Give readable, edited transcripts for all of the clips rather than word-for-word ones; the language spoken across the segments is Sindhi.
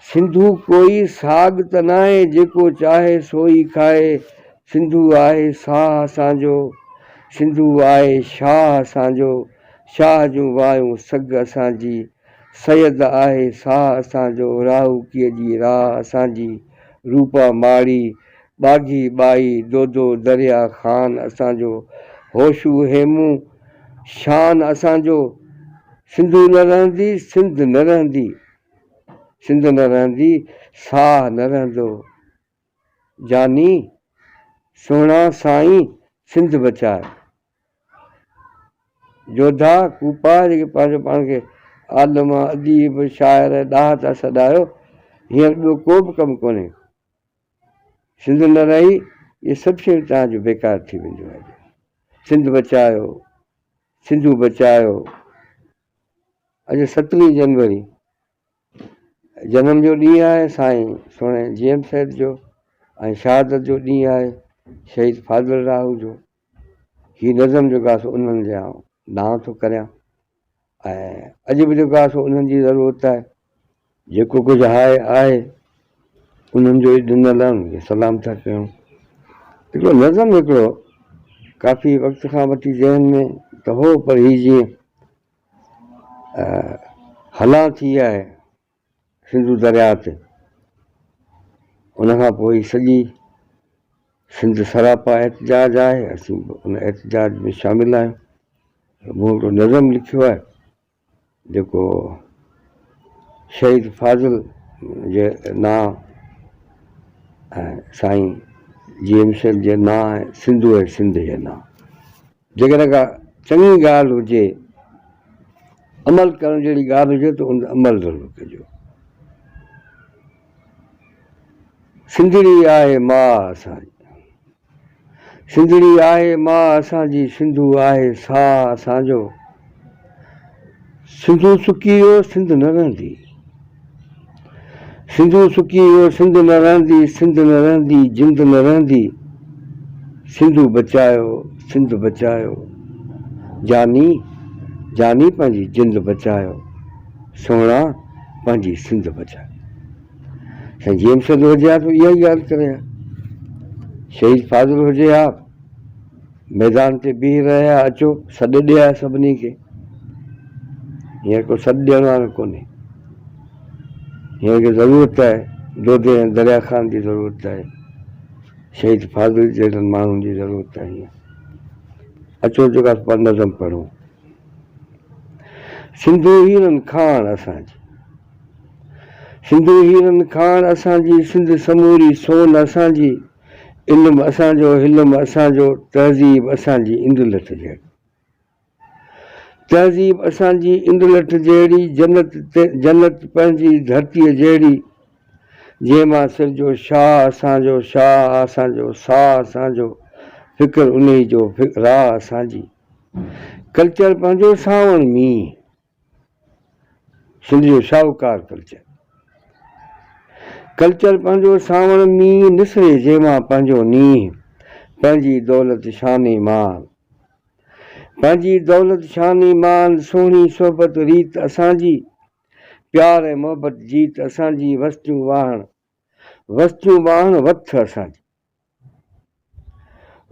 سنڌو ڪوئي ساڳ ته ناهي جيڪو چاهي سو ئي کائي، سنڌو آهي ساهه اسان جو، سنڌو آهي شاهه اسان جو، شاهه جون وايون سگهه اسان جي، سيد آهي ساهه اسان جو، راهوڪيء جي راهه اسان جي، روپا ماڙي، ٻاگهي ٻائي، دودو دريا خان اسان جو، هوشو هيمون شان اسان جو، سنڌو نه رهندي سنڌ نه رهندي. سنڌ نه رهندي، ساهه نه رهندو. جاني، سهڻا سائين سنڌ بچاء. جوڌا، ڪوپا جيڪي پنهنجو پاڻ کي عالم، اديب، شاعر، ڏاها ٿا سڏايو، هينئر ٻيو ڪو به ڪم ڪونهي. سنڌ نه رهي، اهي سڀ شيون توهان جون بيڪار ٿي وينديون. سنڌ بچايو، سنڌو بچايو. اڄ سترهين جنوري جنم جو ڏينهن آهي سائين سهڻي جي ايم سيد جو ۽ شهادت جو ڏينهن آهي شهيد فاضل راهو جو. هي نظم جيڪو آهي سو انهن جي آئون نانء ٿو ڪريان ۽ اڄ به جيڪو آهي سو انهن جي ضرورت آهي. جيڪو ڪجهه آهي آهي انهن جو ئي ڏنل آهي انهن کي سلام ٿا ڪيون. هڪڙو نظم هڪڙو ڪافي وقت کان وٺي ذهن ۾ ته هو پر هي جيئن هلان ٿي آهي سنڌو درياء تي ان کان پوء هي سڄي سنڌ سراپا احتجاج آهي اسين به ان احتجاج ۾ شامل آهيون مون هڪڙو نظم لکيو آهي جيڪو شهيد فاضل جي نانء ۽ سائين جي ايم سيد جي نانء ۽ سنڌو ۽ سنڌ جي نانء. جيڪڏهن ڪا چڱي ڳالهه هجي، عمل ڪرڻ جهڙي ڳالهه هجي ته ان تي عمل ضرور ڪجو. سنڌڙي آهي ماء اسان جي. سنڌڙي آهي ماء اسان جي، سنڌو آهي ساهه اسان جو. سنڌو سڪي ويو، سنڌ نه رهندي. سنڌو سڪي ويو، سنڌ نه رهندي، سنڌ نه رهندي، جند نه رهندي. سنڌو بچايو، سنڌ بچايو. جاني، جاني پنهنجي جند بچايو. سهڻا، پنهنجي سنڌ بچايو. سائين جي ايم سيد هجي ها ته اها ئي ڳالهه ڪري ها. شهيد فاضل هجي ها، ميدان تي بيهي رهي ها، اچو سڏ ڏي ها سڀني کي. هينئر ڪو سڏ ڏيڻ وارو ڪونهي. هينئر کي ضرورت آهي دودي ۽ دريا خان جي ضرورت آهي، شهيد فاضل جهڙن ماڻهن جي ضرورت آهي هينئر. اچو جيڪا پاڻ نظم پڙهون. سنڌو هيرن کاڻ اسان جي. سنڌو هيرن کاڻ اسان جي، سنڌ سموري سون اسان جي، علم اسان جو، حلم اسان جو، تهذيب اسان جي انڊلٺ جهڙي. تهذيب اسان جي انڊلٺ جهڙي، جنت جنت پنهنجي ڌرتيء جهڙي، جنهن مان سرجيو شاهه اسان جو، شاهه اسان جو، ساهه اسان جو، فڪر انهي جو، راهه اسان جي. ڪلچر پنهنجو سانوڻ مينهن، سنڌ جو شاهوڪار ڪلچر. ڪلچر پنهنجو سانوڻ مينهن، نسري جنهن مان پنهنجو نينهن، پنهنجي دولت شان ايمان. پنهنجي دولت شان ايمان، سهڻي صحبت ريت اسان جي، پيار ۽ محبت جيت اسان جي، وستيون واهڻ، وستيون واهڻ وٿ اسان جي.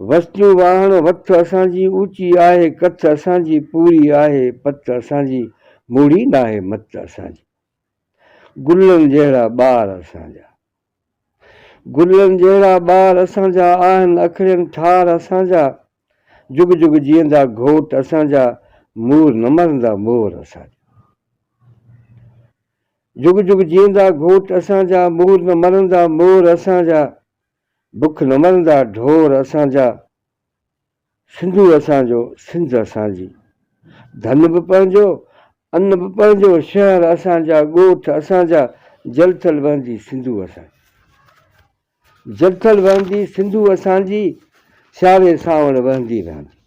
وستيون واهڻ وٿ اسان جي، اوچي آهي ڪٿ اسان جي، پوري آهي پت اسان جي، موڙي ناهي مت اسان جي. گلن جهڙا ٻار اسان جا. گلن جهڙا ٻار اسان جا، آهن اکڙين ٺار اسان جا، جڳ جڳ جيئندا گهوٽ اسان جا، مور نه مرندا مور اسان جا. جڳ جڳ جيئندا گهوٽ اسان جا، مور نه مرندا مور اسان جا، بک نه مرندا ڍور اسان جا، سنڌو اسان جو، سنڌ اسان جي. ڌن به پنهنجو، ان به پنهنجو، شهر اسان جا، ڳوٺ اسان جا، جل ٿل وهندي سنڌو اسان جي. جل ٿل وهندي سنڌو اسان جي، سياري سانوڻ وهندي رهندي.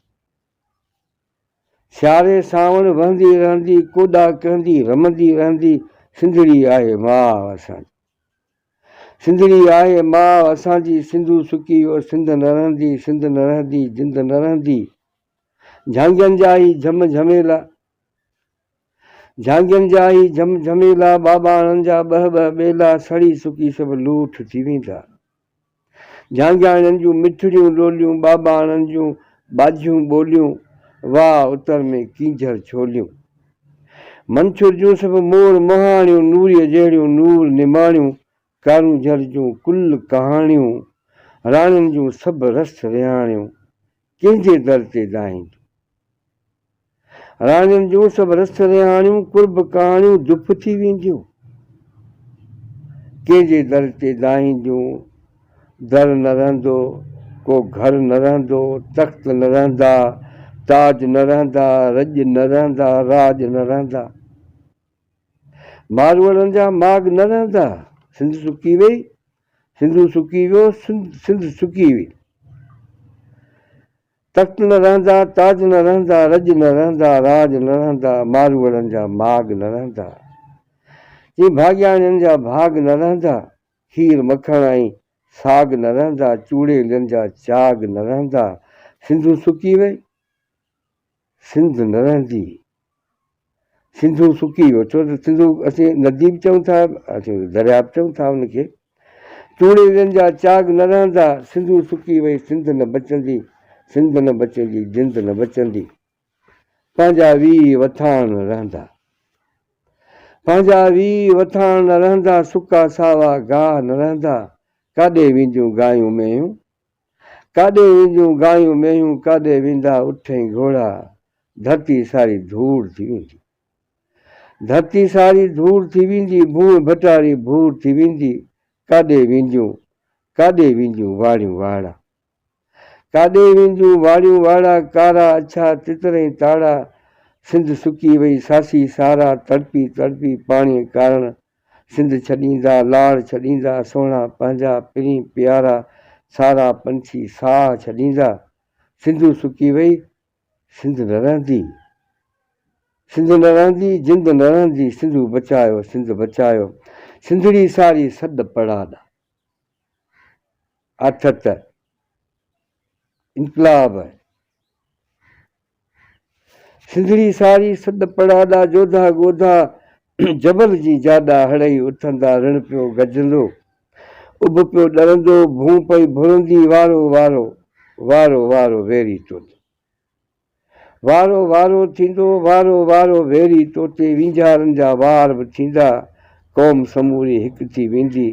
سياري سانوڻ وهندي رهندي، ڪوڏا ڪهندي رمندي رهندي، سنڌڙي آهي ماء اسان جي. سنڌڙي آهي ماء اسان جي، سنڌو سڪي ويو سنڌ نه رهندي، سنڌ نه رهندي جند نه رهندي. جهانگين جا هي جهم جهميلا. جھانگين جا ھي جھم جھميلا، ٻاٻاڻن جا ٻه ٻه ٻيلا، سڙي سڪي سڀ لوٺ ٿي ويندا. جھانگياڻين جون مٺڙيون لوليون، ٻاٻاڻن جون ٻاجھيون ٻوليون، واء اتر ۾ ڪينجھر ڇوليون. منڇر جون سڀ مور مهاڻيون، نوريء جهڙيون نور نماڻيون، ڪارونجھر جون ڪل ڪهاڻيون، راڻين جون سڀ رس رهاڻيون، ڪنهن جي در تي دانهينديون. راڻين جون سڀ رس رهاڻيون، قرب ڪهاڻيون دڦ ٿي وينديون. ڪنهن جي در تي دانهينديون، در نه رهندو، ڪو گهر نه رهندو، تخت نه رهندا، تاج نه رهندا، رڄ نه رهندا، راڄ نه رهندا. ماروئڙن جا ماڳ نه رهندا. سنڌ سڪي وئي، سنڌو سڪي ويو، سنڌ سڪي وئي. تخت نه رهندا، تاج نه رهندا، رڄ نه رهندا، راڄ نه رهندا، ماروئڙن جا ماڳ نه رهندا. چي ڀاڳياڻين جا ڀاڳ نه رهندا، کير مکڻ ۽ ساڳ نه رهندا، چوڙيلين جا چاڳ نه رهندا. سنڌو سڪي وئي، سنڌ نه رهندي. سنڌو سڪي ويو، ڇو ته سنڌو اسين ندي به چئون ٿا، اسين درياء به چئون ٿا ان کي. چوڙيلين جا چاڳ نه رهندا، سنڌو سڪي وئي، سنڌ نه بچندي، سنڌ نه بچندي، جند نه بچندي. پنهنجا ويهه وٿاڻ نه رهندا. پنهنجا ويهه وٿاڻ نه رهندا، سڪا ساوا گاهه نه رهندا، ڪاڏي وينديون گايون مينهيون، ڪاڏي وينديون گايون مينهيون، ڪاڏي ويندا اٺ ۽ گهوڙا، ڌرتي ساري ڌوڙ ٿي ويندي. ڌرتي ساري ڌوڙ ٿي ويندي، ڀونء ڀٽاري ڀور ٿي ويندي، ڪاڏي وينديون، ڪاڏي وينديون واڙيون واڙا. ڪاڏي وينديون واڙيون واڙا، ڪارا اڇا تتر ۽ تاڙا، سنڌ سڪي وئي ساسي سارا، تڙپي تڙپي پاڻيء ڪارڻ، سنڌ ڇڏيندا لاڙ ڇڏيندا، سهڻا پنهنجا پرين پيارا، سارا پنڇي ساهه ڇڏيندا، سنڌو سڪي وئي سنڌ نه رهندي، سنڌ نه رهندي جند نه رهندي، سنڌو بچايو سنڌ بچايو، سنڌڙي ساري سڏ پڙاڏا. آٿت، انقلاب، سنڌڙي ساري سڏ پڙاڏا، جوڌا ڳوڌا، جبل جي جاڏا، هڙئي اٿندا، رڻ پيو گجندو، اڀ پيو ڏرندو، ڀونء پئي ڀرندي، وارو وارو، وارو وارو ويري توتي. وارو وارو ٿيندو، وارو وارو ويري توتي وينجهارن جا وار به ٿيندا، قوم سموري هڪ ٿي ويندي،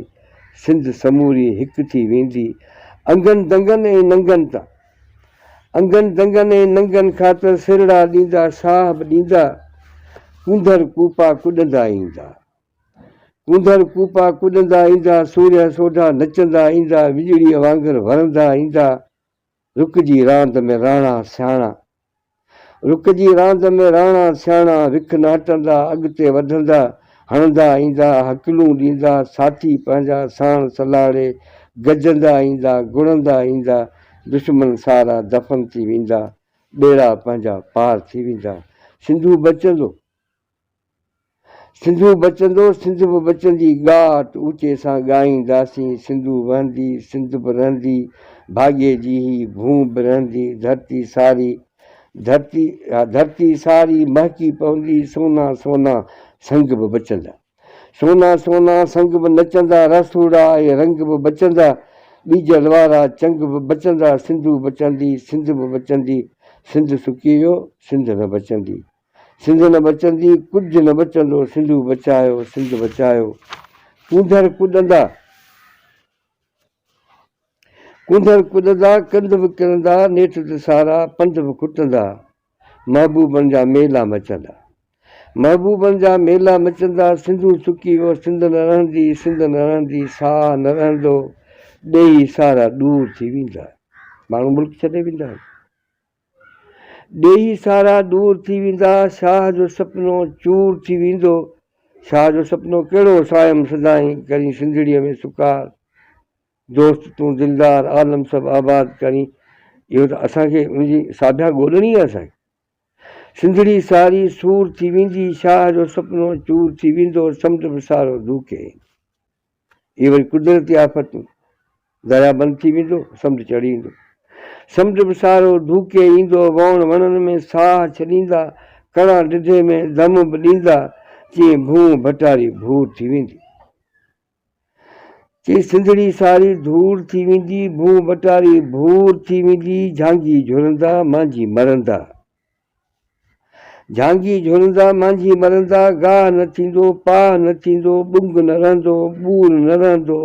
سنڌ سموري هڪ ٿي ويندي، انگن دنگن ۽ ننگن تان، انگن دنگن ۽ ننگن خاطر سرڙا ڏيندا، ساهه به ڏيندا، ڪونڌر ڪوپا ڪڏندا ايندا. ڪونڌر ڪوپا ڪڏندا ايندا، سورهيه سوڍا نچندا ايندا، وڄڙيء وانگر ورندا ايندا، رڪ جي راند ۾ راڻا سياڻا. رڪ جي راند ۾ راڻا سياڻا، وک نه هٽندا، اڳتي وڌندا، هڻندا ايندا، هڪلون ڏيندا، ساٿي پنهنجا ساڻ سلهاڙي، گجندا ايندا، گڙندا ايندا، دشمن سارا دفن ٿي ويندا، ٻيڙا پنهنجا پار ٿي ويندا. سنڌو بچندو. سنڌو بچندو، سنڌ به بچندي، ڳاٽ اوچي سان ڳائينداسين، سنڌو وهندي، سنڌ به رهندي، ڀاڳي جي هي ڀونء به رهندي، ڌرتي ساري، ڌرتي، ها ڌرتي ساري مهڪي پوندي، سونا سونا سنگ به بچندا. سونا سونا سنگ به نچندا، رسوڙا ۽ رنگ به بچندا، ٻيجل وارا چنگ به بچندا، سنڌو بچندي، سنڌ به بچندي، سنڌ سڪي ويو، سنڌ نه بچندي. سنڌ نه بچندي، ڪجهه نه بچندو، سنڌو بچايو، سنڌ بچايو. ڪونڌر ڪڏندا، ڪونڌر ڪڏندا، ڪنڌ به ڪرندا، نيٺ ته سارا پنڌ به کٽندا، محبوبن جا ميلا مچندا. محبوبن جا ميلا مچندا، سنڌو سڪي ويو، سنڌ نه رهندي، سنڌ نه رهندي، ساهه نه رهندو، ڏيهي سارا ڏور ٿي ويندا. ماڻهو ملڪ ڇڏي ويندا. ڏيهي سارا ڏور ٿي ويندا، شاهه جو سپنو چور ٿي ويندو. شاهه جو سپنو ڪهڙو سائم سدائين ڪرين سنڌڙيء ۾ سڪار. دوست تون دلدار عالم سڀ آباد ڪرين. اهو ته اسان کي ان جي ساڀيا ڳولڻي آهي اسان کي. سنڌڙي ساري سور ٿي ويندي، شاهه جو سپنو چور ٿي ويندو، سمنڊ به سارو ڌوڪي ايندو. اهي وري قدرتي آفتون، درياء بند ٿي ويندو، سمنڊ چڙهي ايندو. سمنڊ به سارو ڌوڪي ايندو، ووڻ وڻن ۾ ساهه ڇڏيندا، ڪڻا ڊڍي ۾ دم به ڏيندا، چيئين ڀونء ڀٽاري ڀور ٿي ويندي. چي سنڌڙي ساري ڌوڙ ٿي ويندي، ڀونء ڀٽاري ڀور ٿي ويندي، جھانگي جھرندا، مانجھي مرندا. جھانگي جھرندا، مانجھي مرندا، گاهه نه ٿيندو، پاهه نه ٿيندو، ٻنگ نه رهندو، ٻور نه رهندو،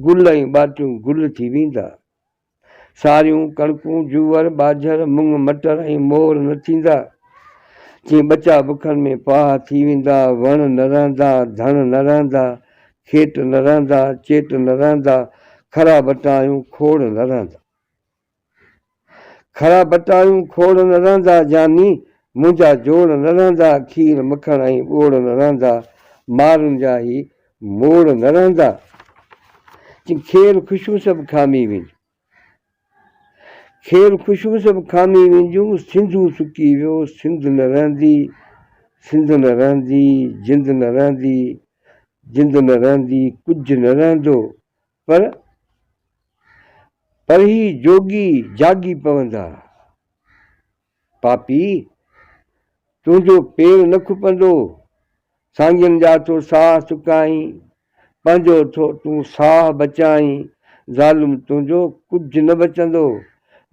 گل ۽ ٻاٽيون گل ٿي ويندا. ساريون، ڪڻڪون، جوئر، ٻاجهر، مڱ، مٽر ۽ مور نه ٿيندا. چي ٻچا بکن ۾ پاهه ٿي ويندا، وڻ نه رهندا، ڌڻ نه رهندا، کيٽ نه رهندا، چيٽ نه رهندا، کرا بٽايون کوڙ نه رهندا. کرا بٽايون کوڙ نه رهندا، جاني منهنجا جوڙ نه رهندا، کير مکڻ ۽ ٻوڙ نه رهندا، مارن جا هي موڙ نه رهندا، چي کير خوشيون سڀ کامي وينديون. کير خوشيون سڀ کامي وينديون، سنڌو سڪي ويو، سنڌ نه رهندي، سنڌ نه رهندي، جند نه رهندي، جند نه رهندي، ڪجهه نه رهندو، پر پر هي جوڳي جاڳي پوندا. پاپي! تنهنجو پير نه کپندو، سانگين جا ٿو ساهه سڪائين، پنهنجو ٿو تون ساهه بچائين، ظالم تنهنجو ڪجهه نه بچندو،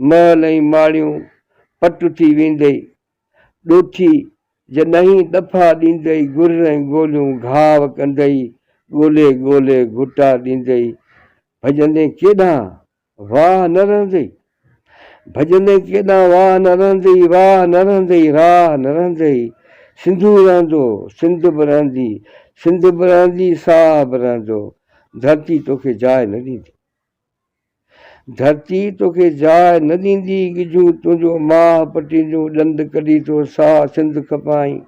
محل ۽ ماڙيون پٽ ٿي ويندئي، ڏوٿي جڏهين ڏڦا ڏيندئي، گر ۽ گوليون گهاو ڪندئي، ڳولي ڳولي گهٽا ڏيندئي، ڀڄندين ڪيڏانهن؟ واهه نه رهندئي، ڀڄندين ڪيڏانهن واهه نه رهندئي، واهه نه رهندئي، راهه نه رهندئي، سنڌو رهندو، سنڌ به رهندي، سنڌ به رهندي، ساهه به رهندو، ڌرتي توکي جاء نه ڏيندي. ڌرتي توکي جاء نه ڏيندي، ڳجهون تنهنجو ماهه پٽينديون، ڏند ڪڍي ٿو ساهه سنڌ کپائين.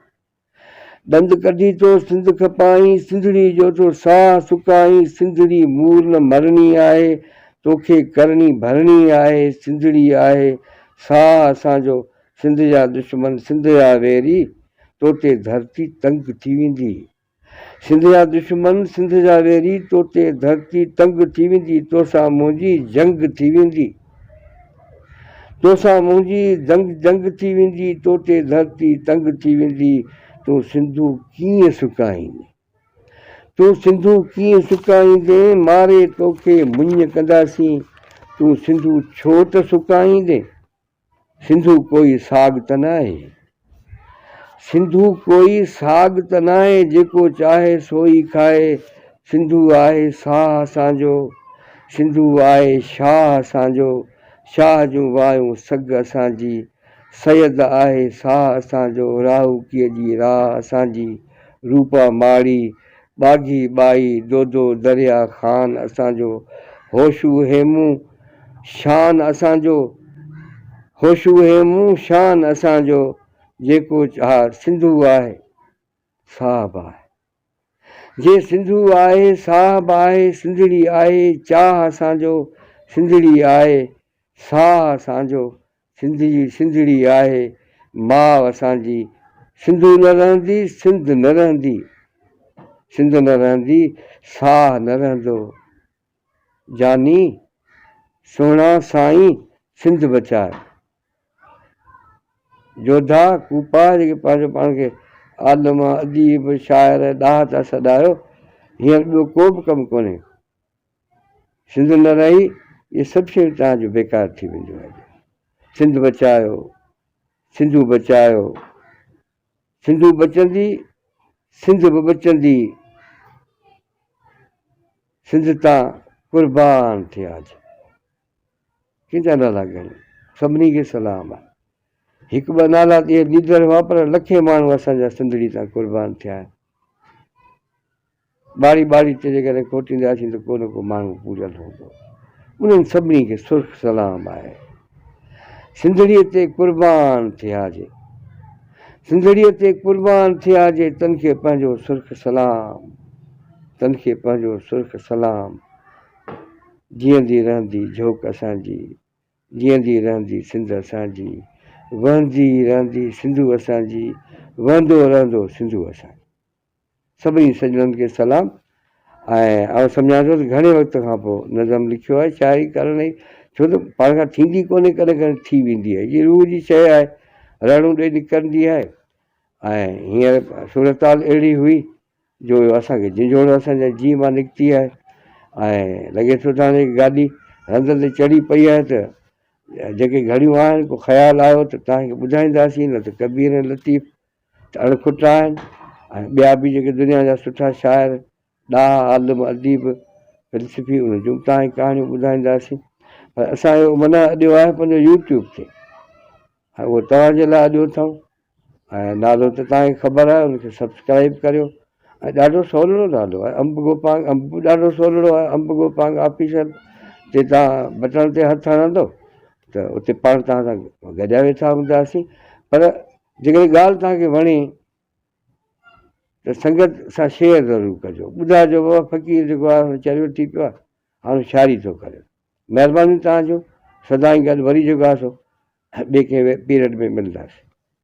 ڏند ڪڍي ٿو سنڌ کپائين، سنڌڙي جو ٿو ساهه سڪائين، سنڌڙي مور نه مرڻي آهي، توکي ڪرڻي ڀرڻي آهي، سنڌڙي آهي ساهه اسان جو، سنڌ جا دشمن سنڌ جا ويري، توتي ڌرتي تنگ ٿي ويندي. سنڌ جا دشمن سنڌ جا ويري، توتي ڌرتي تنگ ٿي ويندي، توسان منهنجي جنگ ٿي ويندي. توسان منهنجي دنگ جنگ ٿي ويندي، توتي ڌرتي تنگ ٿي ويندي، تون سنڌو ڪيئن سڪائيندين، تون سنڌو ڪيئن سڪائيندين، ماري توکي مڃ ڪنداسين، تون سنڌو ڇو ته سڪائيندين، سنڌو ڪوئي ساڳ ته ناهي، سنڌو ڪوئي ساڳ ته ناهي، جيڪو چاهي سو ئي کائي، سنڌو آهي ساهه اسان جو، سنڌو آهي شاهه اسان جو، شاهه جون وايون سگهه اسان جي، سيد آهي ساهه اسان جو، راهوڪيء جي راهه اسان جي، روپا ماڙي، ٻاگهي ٻائي، دودو دريا خان اسان جو، هوشو هيمون شان اسان جو، هوشو هيمون شان اسان جو، جيڪو ها سنڌو آهي ساهه به آهي. جي سنڌو آهي ساهه به آهي، سنڌڙي آهي چاهه اسان جو، سنڌڙي آهي ساهه اسان جو، سنڌ جي سنڌڙي آهي ماء اسان جي، سنڌو نه رهندي سنڌ نه رهندي، سنڌ نه رهندي ساهه نه رهندو، جاني سهڻا سائين سنڌ بچاء. جوڌا، ڪوپا جيڪي پنهنجو پاڻ کي عالم، اديب، شاعر، ڏاها ٿا سڏايو، هينئر ٻيو ڪو به ڪم ڪونهي. سنڌ نه رهي، اهي سڀ شيون توهان جون بيڪار ٿي وينديون اڄ. سنڌ بچايو، سنڌو بچايو، سنڌو بچندي، سنڌ به بچندي، سنڌ تان قربان ٿياج. ڪنهن جا نالا ڳڻيون؟ سڀني کي سلام آهي. هڪ ٻه نالا ته اهي ليڊر هئا پر لکين ماڻهو اسان جا سنڌڙي تان قربان ٿيا آهن. ٻاڙي ٻاڙي تي جيڪڏهن کوٽينداسين ته ڪو نه ڪو ماڻهو پوريل هوندو. انهن سڀني کي سرخ سلام آهي. سنڌڙيء تي قربان ٿياجي. سنڌڙيء تي قربان ٿياجي تن کي پنهنجو سرخ سلام. تن کي پنهنجو سرخ سلام. جيئندي رهندي جهوڪ اسان جي، جيئندي رهندي سنڌ اسان جي، وهندي رهندي سنڌو اسان جي، وهندو رهندو سنڌو اسان جي. سڀني سڄڻن کي سلام ۽ آئون سمجهان ٿو ته گهڻي وقت کان پوء نظم لکيو آهي شاعري ڪرڻ جي ڇو ته پاڻ کان ٿيندي ڪونهي ڪڏهن ڪڏهن ٿي ويندي آهي جي روح جي شيء آهي رڙون ڏئي نڪرندي آهي. ۽ هينئر صورتحال اهڙي هئي جو اسان کي جهنجهوڙ اسان جي جيء مان نڪتي آهي ۽ لڳي ٿو ته هاڻي گاڏي رند تي چڙهي پئي آهي ته جيڪي گهڙيون آهن ڪو خيال آيو ته توهان کي ٻڌائينداسين نه ته ڪبير ۽ لطيف ته اڻ کٽ آهن ۽ ٻيا به جيڪي دنيا جا سٺا شاعر ڏاها عالم اديب فلسفي انهن جون به توهان کي ڪهاڻيون ٻڌائينداسين پر اسان اهو منع اڏيو آهي پنهنجو يوٽيوب تي ۽ اهو توهان جي لاء اڏيو اٿئون ۽ نالو ته توهان کي خبر آهي ان کي سبسڪرائب ڪريو ۽ ڏاڍو سولڙو نالو آهي انب گوپانگ انب به ڏاڍو سولڙو آهي انب گوپانگ آفيشل تي توهان بٽڻ تي هٿ هڻندو ته اتي پاڻ توهان سان گڏيا ويٺا هونداسين پر جيڪڏهن ڳالهه توهان کي وڻي ته سنگت سان شيئر ضرور ڪجو ٻڌائجو بابا فقير جيڪو آهي چريو ٿي پيو آهي هاڻي شاعري ٿو ڪري مهرباني توهان جو سدائين گڏ وري جيڪو آهي سو ٻئي ڪنهن پيريڊ ۾ ملنداسين.